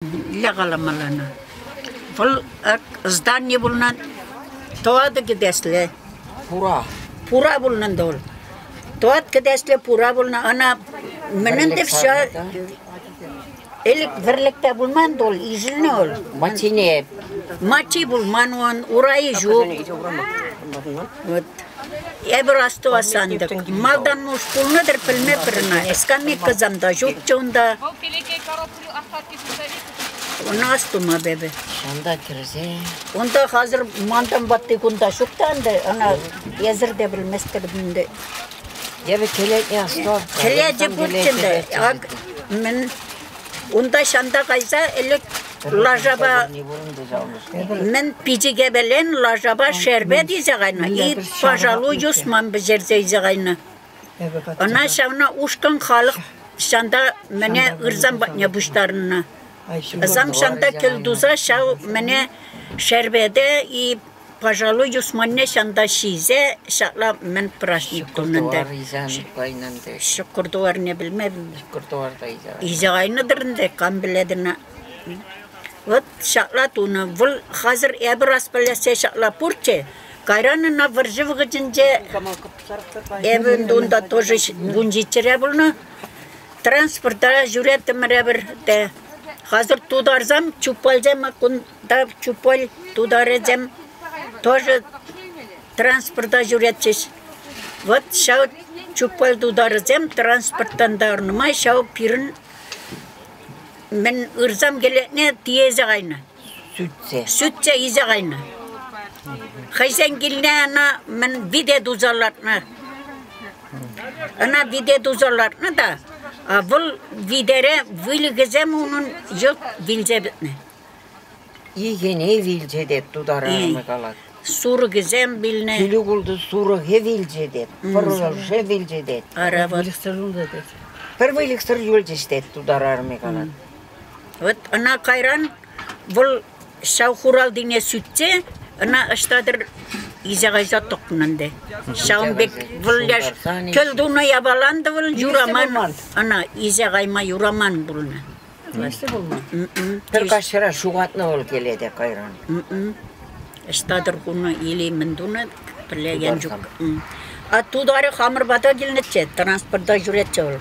Мӗнле каламалла ӑна? Вӑл здани пулнӑ тӑватӑ кӗтеслӗ. Пура. Пура пулнӑ ӗнтӗ вӑл. Тӑват кӗтеслӗ пура пулнӑ. Ӑна мӗн ӗнтӗ вся ӗлӗк вӗрлӗк те пулман вӑл, ишӗлнӗ вӑл. Маччине. Маччи пулман ун, урайӗ ҫук. Вот. Эпир астӑвассан тӑк малтан муш пулнӑ-тӑр пӗлмепӗр ӑна. Скамейкӑсем та ҫукчӗ унта. Ӑна астума эпӗ. Унта кӗрсе. Унта хазыр мантан ватти кунта ҫук та ӗнтӗ, ӑна эсӗр те пӗлместӗр ӗнтӗ. Эпӗ кӗлетне астуап. Кӗлечӗ пурччӗ ӗнтӗ. Ак мӗн унта ҫанта кайса ӗлӗк лашапа мӗн пичӗкепелен лашапа шерпет илсе кайнӑ и пашалу юсман пӗҫерсе илсе кайнӑ. Ӑна ҫавна ушкӑн халӑх ҫанта мӗне ырсам патне пуҫтарӑннӑ. Ӑсам ҫанта кӗл туса ҫав мӗне шерпете и пашалу юсманне ҫанта ҫисе ҫапла мӗн праҫник тунӑ ӗнтӗ. Ҫӑкӑр тӑварне пӗлмепӗм. Ҫӑкӑр тӑвар та илсе Илсе кайнӑ-тӑр ӗнтӗ, кам пӗлет ӑна. Вот ҫапла тунӑ. Вӑл хазыр эпӗ ас пӗлессе ҫапла пурччӗ. Кайран ӑна вӑрҫӑ вӑхӑтӗнче эпӗ ӗнтӗ унта тоже 17-ре пулнӑ. Транспорта ҫӳреттӗмӗр эпир те. Хазыр тутарсам, чупальсем кунта чупаль тутарӗсем тоже транспорта ҫӳретчӗҫ. Вот ҫав чупаль тутарӗсем транспорттан тарнӑ май ҫав пирӗн мӗн ырсам кӗлетне тиесе кайнӑ. Сӳтсе. Сӳтсе илсе кайнӑ. Хӑйсен килне ӑна мӗн вите туса лартнӑ. Ӑна вите туса лартнӑ та вӑл витере выльӑхӗсем унӑн йӑлт вилсе пӗтнӗ. Икӗне вилчӗ тет тутар арӑмӗ калать. Сурӑхӗсем вилнӗ. Килӳ култӑ сурӑхӗ вилчӗ тет, пӑрӑшӗ вилчӗ тет. Ара вот. Выльӑхсӑр юлнӑ тет. Пӗр выльӑхсӑр юлчӗҫ тет тутар арӑмӗ калать. Вот ӑна кайран вӑл ҫав хуралтине сӳтсе ӑна ӑҫта-тӑр илсе кайса тӑкнӑ ӗнтӗ. Ҫавӑн пек вӑл леш кӗл тунӑ япалан та вӑл юраман, ӑна илсе кайма юраман пулнӑ. Мӗнле пулнӑ? Пӗр каҫра ҫухатнӑ вӑл киле кайран. Ӑҫта-тӑр хунӑ или мӗн тунӑ, пӗлекен ҫук. А тутарӗ хамӑр пата килнӗччӗ, транспорта ҫӳретчӗ вӑл.